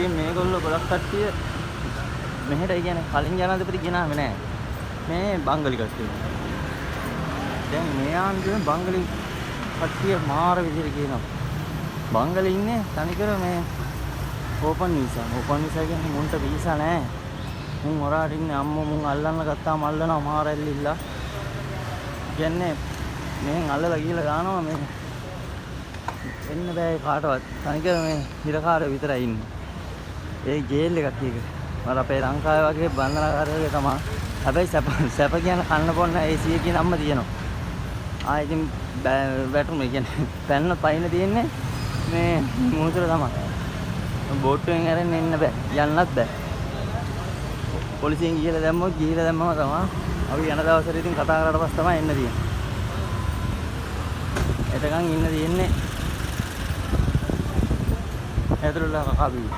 ඉතින් මේගොල්ලෝ ගොඩක් කට්ටිය මෙහෙට, ඒ කියන්නේ කලින් ජනාධිපති ගෙනාවේ නෑ. මේ බංගලි කට්ටිය. දැන් මේ ආණ්ඩුවෙන් බංගලි කට්ටිය මාර විදිහට කියනවා. බංගලි ඉන්නේ තනිකර මේ ඕපන් වීසා. ඕපන් වීසා කියන්නේ මුන්ට වීසා නෑ. මුන් හොරාට ඉන්නේ. අම්මෝ, මුන් අල්ලන්න ගත්තාම අල්ලනවා මාර ඇල්ලිල්ලා. කියන්නේ මෙහෙන් අල්ලලා ගිහලා දානවා. මේ එන්න බෑ කාටවත්. තනිකර මේ හිරකාරයෝ විතරයි ඉන්නේ. ඒ ජේල් එකක් ඒක. මර අපේ ලංකාවේ වගේ බන්ධනාගාරය වගේ තමයි. හැබැයි සැප සැප කියන කන්න බොන්න AC එකේ නම්ම තියෙනවා. ආ, ඉතින් වැටුම කියන්නේ පැන්න පයින් තියෙන්නේ මේ මුහුදට තමයි. බෝට්ටුවෙන් ඇරෙන්න එන්න බෑ. යන්නත් බෑ. පොලිසියෙන් ගිහලා දැම්මොත්, ගිහලා දැම්මම තමයි අපි යන දවසට ඉතින් කතා කරාට පස්සේ තමයි එන්න තියෙන්නේ. එතකන් ඉන්න තියෙන්නේ ඇතුළට කකා බී.